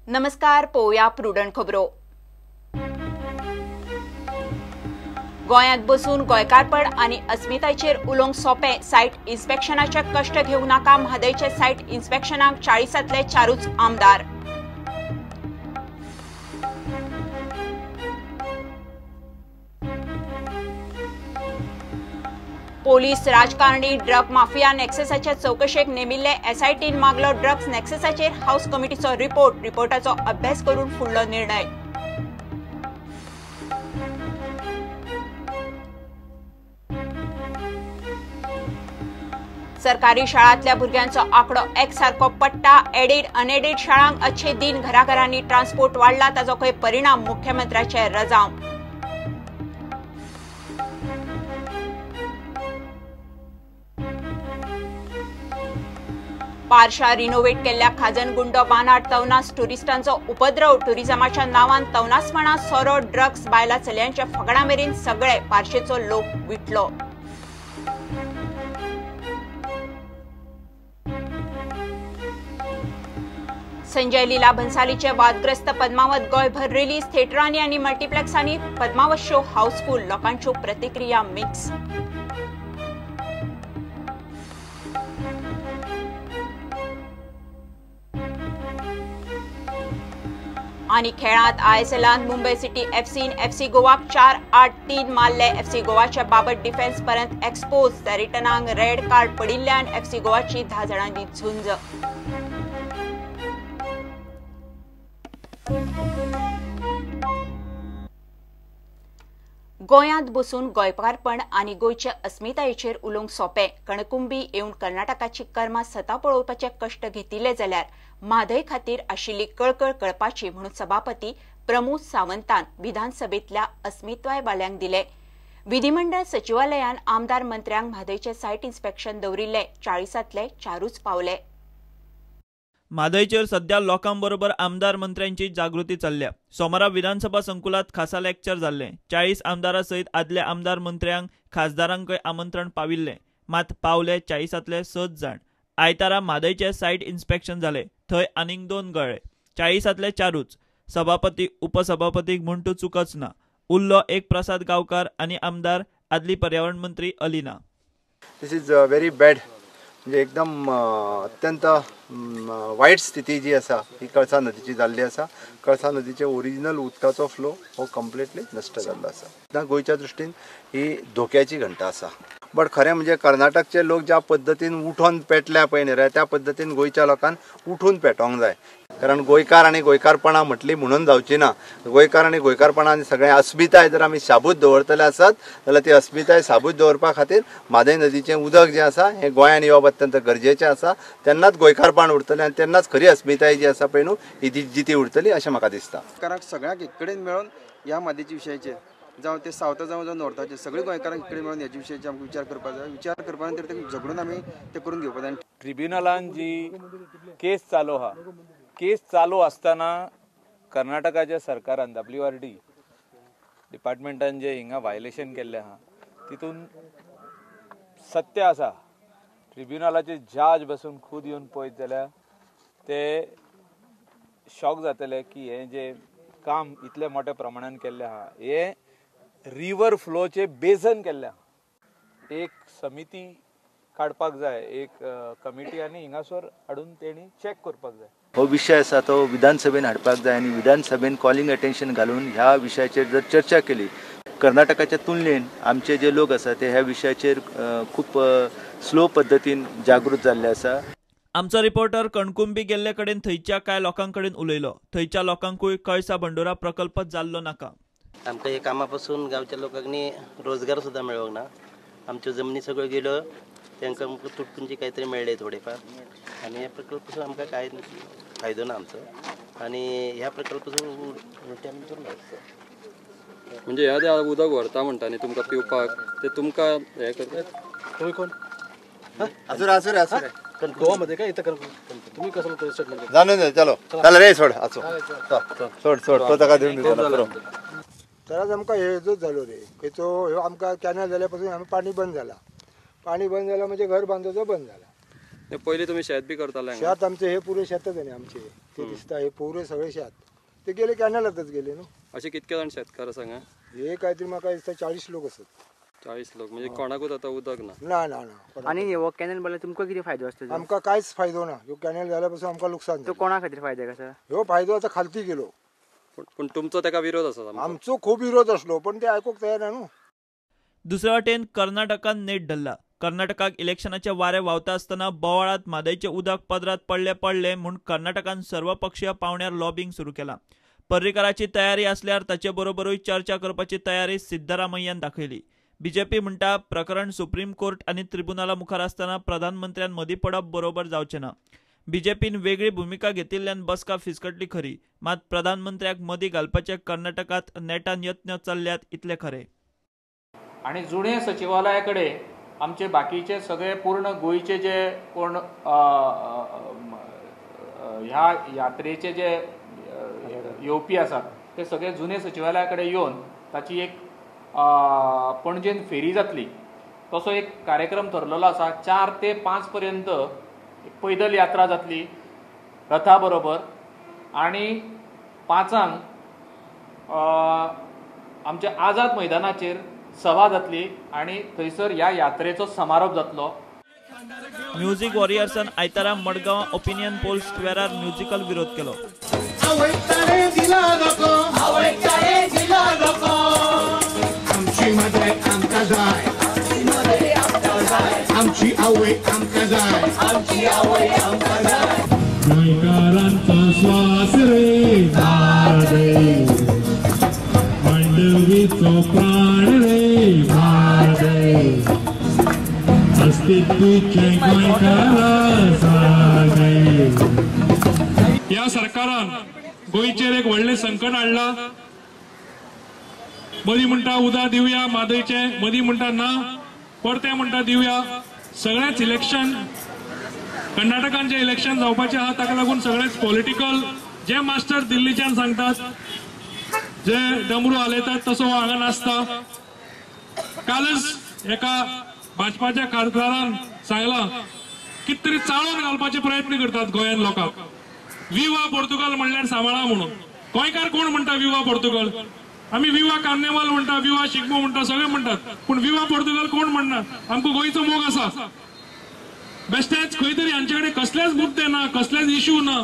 नमस्कार, पळोवया प्रुडंट खबरो। गोंयांत बसून गोंयकारपण आनी अस्मितायेचेर उलोवंक सोंपें, सायट इन्स्पेक्शनाचे कश्ट घेवं नाका। म्हादयचे सायट इन्स्पेक्शनाक 40तले 4 आमदार। पोलीस, राजकारणी, ड्रग माफिया नॅक्ससाच्या चौकशेक नेमिल्ले एसआयटीन मागलो ड्रग्स नॅक्ससाचेर हाऊस कमिटीचो रिपोर्ट। रिपोर्टाचो अभ्यास करून फुडलो निर्णय। सरकारी शाळांतल्या भुरग्यांचो आंकडो एक सारको पडटा। एडेड अनएडेड शाळांक अच्छे दिन, घराघरांनी ट्रान्सपोर्ट वाडला, ताचो खंय परिणाम, मुख्यमंत्र्याचे रजांव। पारशा रिनोव्हेट केल्ल्या खाजनगुंडो बानार तवनास टुरिस्टांचो उपद्रव। टुरिझमाच्या नावान तवनासपणा, सोरो, ड्रग्स, बायला चलयांच्या फगडा मेरेन सगळे पारशेचो लोक विटलो। संजय लीला भन्सालीचे वादग्रस्त पद्मावत गोंयभर रिलीज। थिएटरांनी आनी मल्टिप्लेक्सांनी पद्मावत शो हाऊसफुल, लोकांच्यो प्रतिक्रिया मिक्स। आनी खेळांत आयएसएलांत मुंबय सिटी एफसीन एफसी गोवाक 4-8-3 मारले। एफसी गोवाच्या बाबत डिफेन्स परत एक्सपोज, रिटर्नांक रेड कार्ड पडिल्ल्यान एफसी गोवाची 10 जाणांनी झुंज। गोंयांत बसून गोंयकारपण आनी गोंयचे अस्मितायेचेर उलोवंक सोंपें। कणकुंबी येवन कर्नाटकाची कर्मा सता पळोवपाचे कश्ट घेतिल्ले जाल्यार म्हादय खातीर आशिल्ली कळकळ कळपाची म्हणून सभापती प्रमोद सावंतान विधानसभेंतल्या अस्मितायवाल्यांक दिले। विधिमंडळ सचिवालयान आमदार मंत्र्यांक म्हादयचे सायट इन्स्पेक्शन दवरिल्ले। 40तले 4 पावले। म्हादयचेर सध्या लोकांबरोबर आमदार मंत्र्यांची जागृती चल्ल्या। सोमारा विधानसभा संकुलात खासा लेक्चर जाल्लें। 40 आमदारां सयत आदल्या आमदार मंत्र्यांक खासदारांकय आमंत्रण पाविल्लें, मात पावले 40तले 6 जाण। आयतारा म्हादयचें सायट इन्स्पेक्शन जालें, थंय आनीक 2 गळ्ळे। 40तले 4. सभापती उपसभापतीक म्हूण तूं चुकच ना। उरलो एक प्रसाद गांवकार आनी आमदार आदली पर्यावरण मंत्री Alina. This is very bad, म्हणजे एकदम अत्यंत वायट स्थिती जी आसा ही कळसा नदीची जाल्ली आसा। कळसा नदीचे ओरिजिनल उदकाचो फ्लो हो कंप्लिटली नश्ट जाल्लो आसा। आतां गोंयच्या दृश्टीन ही धोक्याची घंटा आसा। बट खरें म्हणजे कर्नाटकचे लोक ज्या पद्दतीन उठोन पेटल्या पळय न्ही रे, त्या पद्दतीन गोंयच्या लोकांक उठून पेटोवंक जाय। कारण गोंयकार आनी गोंयकारपणां म्हटली म्हणून जावची ना। गोंयकार आनी गोंयकारपणां आनी सगळें अस्मिताय जर आमी शाबूत दवरतले आसत जाल्यार ती अस्मिताय साबूत दवरपा खातीर म्हादय नदीचें उदक जें आसा हें गोंयांत येवप अत्यंत गरजेचें आसा। तेन्नाच गोंयकारपण उरतलें आनी तेन्नाच खरी अस्मिताय जी आसा पळय न्हू ही जिती उरतली अशें म्हाका दिसता। कारण सगळ्यांक एक कडेन मेळून ह्या म्हादयच्या विशयाचेर, जावं ते सावथा जावं जावं नॉर्थाचे, सगळे गोंयकारांक एक कडेन मेळून ह्याच्या विशयाचेर आमकां विचार करपाक जाय। विचार करपा नंतर ते झगडून आमी ते करून घेवपाक जाय। ट्रिब्युनलान जी केस चालू आहा, केस चालू आसतना कर्नाटकाच्या सरकारान WRD डिपार्टमेंटान जे हिंगा व्हायलेशन केल्लें आहा तितून सत्य आसा। ट्रिब्युनलाचे जज बसून खूद येवन पळयत जाल्यार ते शॉक जातले की हें जें काम इतल्या मोठ्या प्रमाणान केल्लें आहा हें रिवर फ्लोचे बेसन केल्लें आहा। एक समिती काडपाक जाय, एक कमिटी आनी हिंगासर हाडून तेणी चॅक करपाक जाय। हो विशय आसा तो विधानसभेन हाडपाक जाय आनी विधानसभेन कॉलिंग अटेन्शन घालून ह्या विशयाचेर जर चर्चा केली, कर्नाटकाच्या तुलनेन आमचे जे लोक आसा ते ह्या विशयाचेर खूब स्लो पद्दतीन जागृत जाल्ले आसा। आमचो रिपोर्टर कणकुंबी गेल्ले कडेन थंयच्या कांय लोकां कडेन उलयलो। थंयच्या लोकांकूय कळसा बंडोरा प्रकल्प जाल्लो नाका। आमकां हे कामा पासून गांवच्या लोकांनी रोजगार सुद्दां मेळोंक ना। आमच्यो जमनी सगळ्यो गेल्यो, तांकां आमकां तुटपुंजी कांय तरी मेळ्ळें थोडेफार आनी ह्या प्रकल्पाचो आमकां कांय फायदो ना आमचो। आनी ह्या प्रकल्पाचो उलटे आमी करूंक जाय। म्हणजे ह्या उदक व्हरता म्हणटा न्ही तुमकां पिवपाक, ते तुमकां हें करता। तुमी कोण? आसूं आसूं आसूं गोवामध्ये काय इथं तुम्ही कसं जाणून चलो चल रे, सोड आसूं, सोड सोड तो ताका दिवन दिता। त्रास आमकां हेजोच जालो रे, खंयचो ह्यो आमकां कॅनल जाल्या पासून आमी पाणी बंद जाला। पाणी बंद जाला म्हणजे घर बांदोवचो बंद जाला। पयलीं तुमी शेत बी करताले? शेत आमचे हे पुरे शेतच न्ही आमचे, ते दिसता हे पुरे सगळे शेत ते गेले कॅनलातच गेले न्हू. अशे कितके जाण शेतकार आसा हांगा? हे काय तरी म्हाका दिसता 40 लोक आसत. 40 लोक म्हणजे कोणाकूच आतां उदक ना? ना ना ना. आनी हो कॅनल बांदल्यार तुमकां कितें फायदो आसता? आमकां कांयच फायदो ना. ह्यो कॅनल जाल्या पासून आमकां लुकसाण. तो कोणा खातीर फायदो आसा? ह्यो फायदो आतां खालती गेलो. पूण तुमचो ताका विरोध आसा? आमचो खूब विरोध आसलो पण ते आयकूंक तयार ना न्हू. दुसरे वाटेन कर्नाटकान नेट धरला. कर्नाटकाक इलेक्शनाचे वारे व्हांवता आसतना बोवाळांत म्हादयचें उदक पदरात पडलें पडलें म्हूण कर्नाटकान सर्वपक्षीय पावंड्यार लॉबींग सुरू केलां. पर्रीकाराची तयारी आसल्यार ताचे बरोबरूय चर्चा करपाची तयारी सिद्धरामय्यान दाखयली. बीजेपी म्हणटा प्रकरण सुप्रीम कोर्ट आनी त्रिबुनाला मुखार आसतना प्रधानमंत्र्यान मदीं पडप बरोबर जावचें ना. बीजेपीन वेगळी भुमिका घेतिल्ल्यान बसका फिसकटली खरी, मात प्रधानमंत्र्याक मदीं घालपाचे कर्नाटकांत नेटान यत्न चल्ल्यात इतले खरे. आनी जुने सचिवालया कडेन आमचे बाकीचे सगळे पूर्ण गोंयचे जे कोण ह्या यात्रेचे जे येवपी आसात ते सगळे जुने सचिवालया कडेन येवन ताची एक पणजेन फेरी जातली तसो एक कार्यक्रम थरलेलो आसा. 4 ते 5 पर्यंत पैदल यात्रा जातली रथा बरोबर आनी 5 आमच्या आझाद मैदानाचेर सभा जातली आनी थंयसर ह्या यात्रेचो समारोप जातलो. म्युझिक वॉरियर्सान आयतारा मडगांव ओपिनियन पोल स्क्वेरार म्युझिकल विरोध केलो. श्वास रे मांडवीचो प्राण रे ह्या सरकारान गोंयचेर एक व्हडलें संकट हाडलां. मदीं म्हणटा उदक दिवया म्हादयचें, मदीं म्हणटा ना, परतें म्हणटा दिवया. सगळेंच इलेक्शन कर्नाटकान जें इलेक्शन जावपाचें आहा ताका लागून सगळेंच पॉलिटिकल जे मास्टर दिल्लीच्यान सांगतात, जे डमरू हालयतात तसो हांगा नासता. कालच एका भाजपाच्या खासदारान सांगलां कितें तरी चाळोवन घालपाचे प्रयत्न करतात गोंयांत लोकांक. विवा पोर्तुगाल म्हणल्यार सांबाळा म्हणून. गोंयकार कोण म्हणटा विवा पोर्तुगाल? आमी विवा कार्नेवाल म्हणटा, विवा शिगमो म्हणटा, सगळे म्हणटात, पूण विवा पोर्तुगाल कोण म्हणना? आमकां गोंयचो मोग आसा. बेश्टेच खंय तरी हांचे कडेन कसलेच मुद्दे ना, कसलेच इश्यू ना,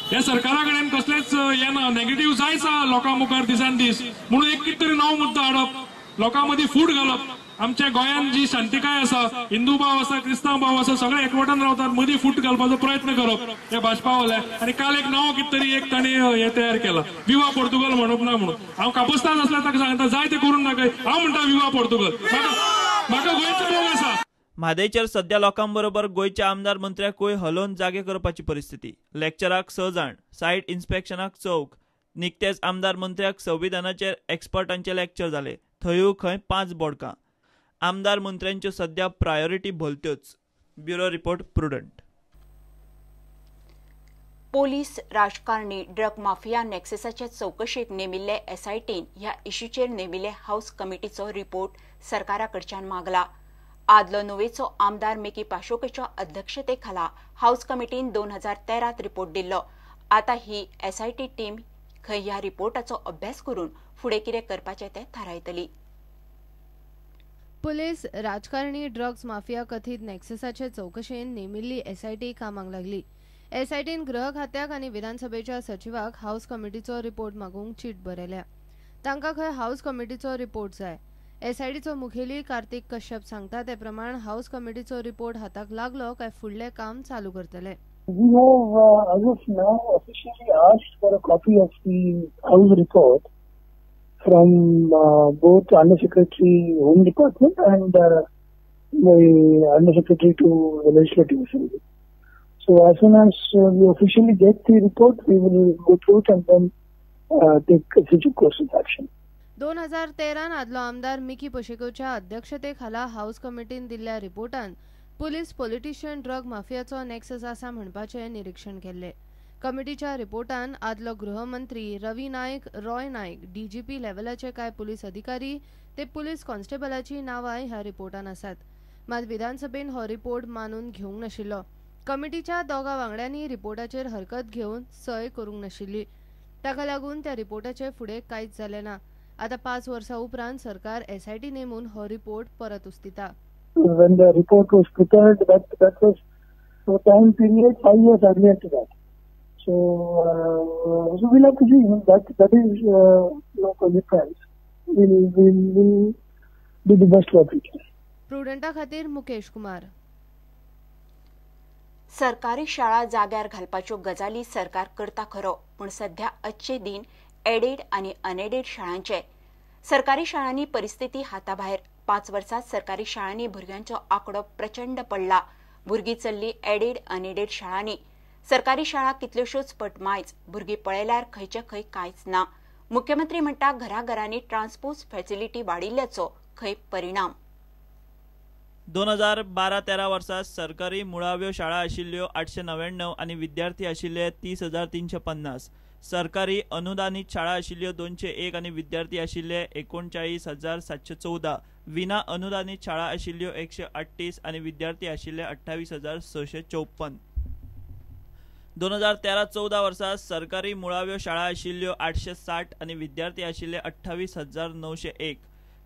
ह्या सरकारा कडेन कसलेच हें ना, नेगेटीव जायच आहा लोकां मुखार दिसान दीस. म्हणून एक कितें तरी नवो मुद्दो हाडप, लोकां मदीं फूट घालप. आमच्या गोंयांत जी शांतिकाय आसा, हिंदू भाव आसा, क्रिस्तांव भाव आसा, सगळे एकवटान रावतात, मदीं फूट घालपाचो प्रयत्न करप हे भाजपावाले. आनी काल एक नवो कितें तरी एक तांणी हें तयार केला, विवा पोर्तुगाल म्हणप ना म्हणून. हांव कापस्तान आसल्यार ताका सांगता जाय तें करूं नाका, हांव म्हणटा विवा पोर्तुगाल, म्हाका गोंयचो मोग आसा. म्हादयचेर सध्या लोकांबरोबर गोंयच्या आमदार मंत्र्याकूय हलोवन जागे करपाची परिस्थिती. लेक्चराक 6 जाण, सायट इन्स्पेक्शनाक 4, निकतेच आमदार मंत्र्याक संविधानाचेर एक्सपर्टांचे लेक्चर जाले, थंयूय खंय 5 बोडकां. आमदार मंत्र्यांच्यो सध्या प्रायोरिटी भलत्योच. Bureau report, Prudent. Police, राजकारणी, ड्रग माफिया नॅक्सेसाच्या चवकशेक नेमिल्ले एसआयटीन ह्या इश्यूचेर नेमिल्ले हाऊस कमिटीचो रिपोर्ट सरकारा कडच्यान मागला. आदलो नुवेचो आमदार मिकी पाशोकेच्या अध्यक्षतेखाला हाऊस कमिटीन 2013 रिपोर्ट दिल्लो. आतां ही एसआयटी टीम खंय ह्या रिपोर्टाचो अभ्यास करून फुडें कितें करपाचें तें थारायतली. पुलीस, राजकारणी, ड्रग्ज माफिया कथीत नॅक्सेसाचे चवकशेन नेमिल्ली एसआयटी कामाक लागली. एसआयटीन गृह खात्याक आनी विधानसभेच्या सचिवाक हाऊस कमिटीचो रिपोर्ट मागूंक चीट बरयल्या. तांकां खंय हाऊस कमिटीचो रिपोर्ट जाय. एसआयटीचो मुखेली कार्तिक कश्यप सांगता ते प्रमाण हाऊस कमिटीचो रिपोर्ट हाताक लागलो काय फुडलें काम चालू करतले. We have as of now officially asked for a copy of the House report from both Under Secretary Home Department and the Under Secretary to the Legislative Assembly. So as soon as we officially get the report, we will go through it and then take a future course of action. 2013 आदलो आमदार Mickey पशेकोच्या अध्यक्षतेखाला house कमिटीन दिल्ल्या रिपोर्टान police, politician, drug माफियाचो नॅक्सस आसा म्हणपाचें निरीक्षण केल्लें. कमिटीच्या रिपोर्टान आदलो गृहमंत्री रवी नायक, रॉय नायक, डीजीपी लेव्हलाचे कांय पुलीस अधिकारी ते पुलीस कॉन्स्टेबलाची नांवांय ह्या रिपोर्टान आसात. मात विधानसभेन हो रिपोर्ट मानून घेवंक नाशिल्लो. कमिटीच्या दोगा वांगड्यांनी रिपोर्टाचेर हरकत घेवन सय करूंक नाशिल्ली. ताका लागून त्या रिपोर्टाचे फुडें कांयच जालें ना. आतां 5 वर्सां उपरांत सरकार एसआयटी नेमून हो रिपोर्ट परत उस्तिता. When the report was prepared, that was the time period 5 years earlier to that. So we'll have to see. That is no consequence. We'll do the best what we can. प्रुडंटा खातीर मुकेश कुमार. सरकारी शाळा जाग्यार घालपाच्यो गजाली सरकार करता खरो, पूण सध्या अच्छे दिन एडेड आनी अनएडेड शाळांचे. सरकारी शाळांनी परिस्थिती हाताभायर. 5 वर्सात सरकारी शाळांनी भुरग्यांचो आंकडो प्रचंड पडला. भुरगीं चल्ली एडेड अनएडेड शाळांनी. सरकारी शाळा कितल्योश्योच पट मायज. भुरगीं पळयल्यार खंयचे खंय कांयच ना. मुख्यमंत्री म्हणटा घराघरांनी ट्रान्सपोर्ट फॅसिलिटी वाडिल्ल्याचो खंय परिणाम. 2012-13 वर्सा सरकारी मुळाव्यो शाळा आशिल्ल्यो 899 आनी विद्यार्थी आशिल्ले 30,350. सरकारी अनुदानीत शाळा आशिल्ल्यो 201 आनी विद्यार्थी आशिल्ले 39,714. विना अनुदानीत शाळा आशिल्ल्यो 138 आनी विद्यार्थी आशिल्ले 28,654. 2013-14 वर्सा सरकारी मुळाव्यो शाळा आशिल्ल्यो 860 आनी विद्यार्थी आशिल्ले 28,901.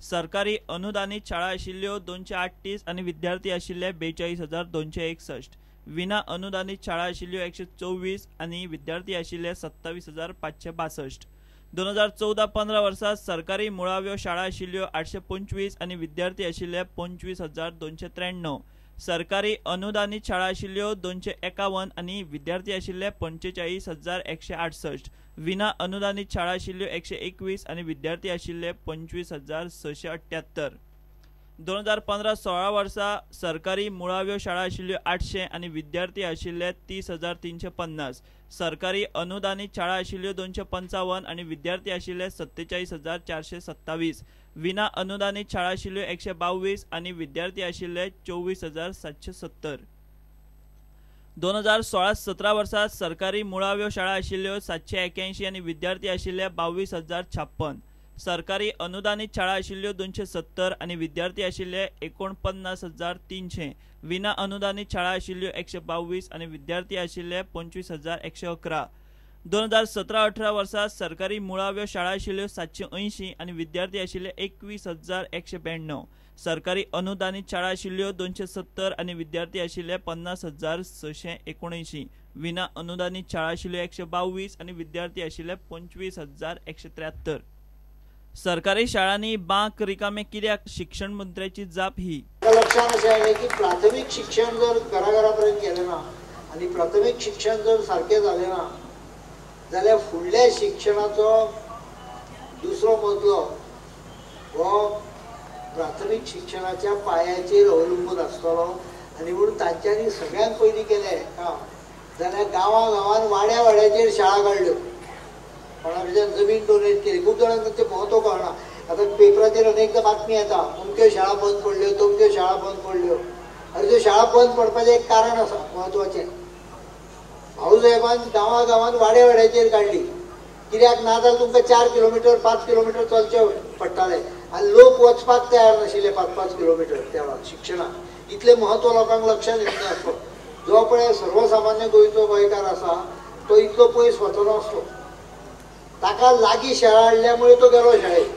सरकारी अनुदानीत शाळा आशिल्ल्यो 238 आनी विद्यार्थी आशिल्ले 42,261. विना अनुदानीत शाळा आशिल्ल्यो 124 आनी विद्यार्थी आशिल्ले 27,562. 2014-15 वर्सा सरकारी मुळाव्यो शाळा आशिल्ल्यो 825 आनी विद्यार्थी आशिल्ले 25,293. सरकारी अनुदानीत शाळा आशिल्ल्यो 251 आनी विद्यार्थी आशिल्ले 45,168. विना अनुदानीत शाळा आशिल्ल्यो 121 आनी विद्यार्थी आशिल्ले 25,678. 2015-16 वर्सा सरकारी मुळाव्यो शाळा आशिल्ल्यो 800 आनी विद्यार्थी आशिल्ले 30,350. सरकारी अनुदानीत शाळा आशिल्ल्यो 255 आनी विद्यार्थी आशिल्ले 47,427. विना अनुदानीत शाळा आशिल्ल्यो 122 आनी विद्यार्थी आशिल्ले 24,770. 2016-17 वर्सा सरकारी मुळाव्यो शाळा आशिल्ल्यो 781 आनी विद्यार्थी आशिल्ले 22,056. सरकारी अनुदानीत शाळा आशिल्ल्यो 270 आनी विद्यार्थी आशिल्ले 49,300. विना अनुदानीत शाळा आशिल्ल्यो 122 आनी विद्यार्थी आशिल्ले 25,111. 2017-18 वर्सा सरकारी मुळाव्यो शाळा आशिल्ल्यो 780 आनी विद्यार्थी आशिल्ले 21,192. सरकारी अनुदानीत शाळा आशिल्ल्यो 270 आनी विद्यार्थी आशिल्ले 50,679. विना अनुदानीत शाळा आशिल्ल्यो 122 आनी विद्यार्थी आशिल्ले 25,173. सरकारी शाळांनी बांक रिकामे कित्याक? शिक्षण मंत्र्याची जाप ही. लक्षात अशें आयलें की प्राथमीक शिक्षण जर घराघरा पर्यंत गेलें ना आनी प्राथमीक शिक्षण जर सारकें जालें ना जाल्यार फुडल्या शिक्षणाचो दुसरो मजलो हो प्राथमीक शिक्षणाच्या पायाचेर अवलंबून आसतलो. आनी म्हणून तांच्यांनी सगळ्यांत पयलीं केलें काम जाल्यार गांवां गांवान वाड्या वाड्याचेर शाळा काडल्यो. कोणा जमीन डोनेट केली. खूब जाणांक तांचें म्हत्व कळना. आतां पेपराचेर अनेकदां बातमी येता, अमक्यो शाळा बंद पडल्यो, तमक्यो शाळा बंद पडल्यो. आनी त्यो शाळा बंद पडपाचें एक कारण आसा म्हत्वाचें. भाऊसाहेबान गांवां गांवान वाड्या वाड्याचेर काडली. कित्याक ना जाल्यार तुमकां 4 किलोमिटर 5 किलोमिटर चलचें पडटालें आनी लोक वचपाक तयार नाशिल्ले 5-5 किलोमिटर त्या वेळार शिक्षणाक. इतलें म्हत्व लोकांक लक्षांत येवंक नासलो. जो पळय सर्वसामान्य गोंयचो गोंयकार आसा तो इतलो पयस वचनासलो. ताका लागीं शाळा हाडल्यामुळे तो गेलो शाळेत.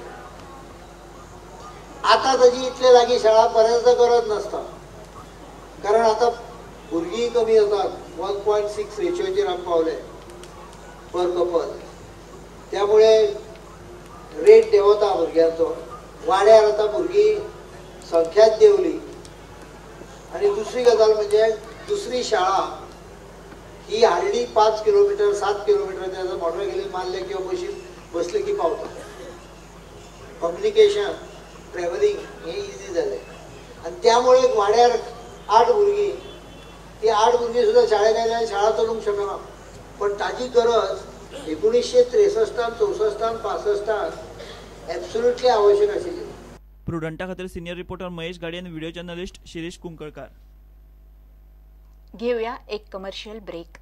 आतां ताजी इतले लागीं शाळा बऱ्याचदा गरज नासता, कारण आतां भुरगीं कमी जातात. 1.6 रेशियोचेर आमी पावले पर कपल. त्यामुळे रेट देंवता भुरग्यांचो. वाड्यार आतां भुरगीं संख्याच देंवली. आनी दुसरी गजाल म्हणजे दुसरी शाळा ही हाडली 5 किलोमिटर 7 किलोमिटर मोटरसायकलीन मारले किंवा बशीन बसले की पावता. कम्युनिकेशन ट्रॅव्हलिंग हें इजी जालें आनी त्यामुळे वाड्यार 8 भुरगीं, ती 8 भुरगीं सुद्दां शाळेक आयल्यार शाळा चलूंक शकना. पण ताजी गरज 1963 64 65 एब्सोल्युटली आवश्यक आशिल्ली. प्रुडंटा खातीर सिनियर रिपोर्टर महेश गाडी आनी व्हिडिओ जर्नलिस्ट शिरीष कुंकळकार. घेऊया एक कमर्शियल ब्रेक.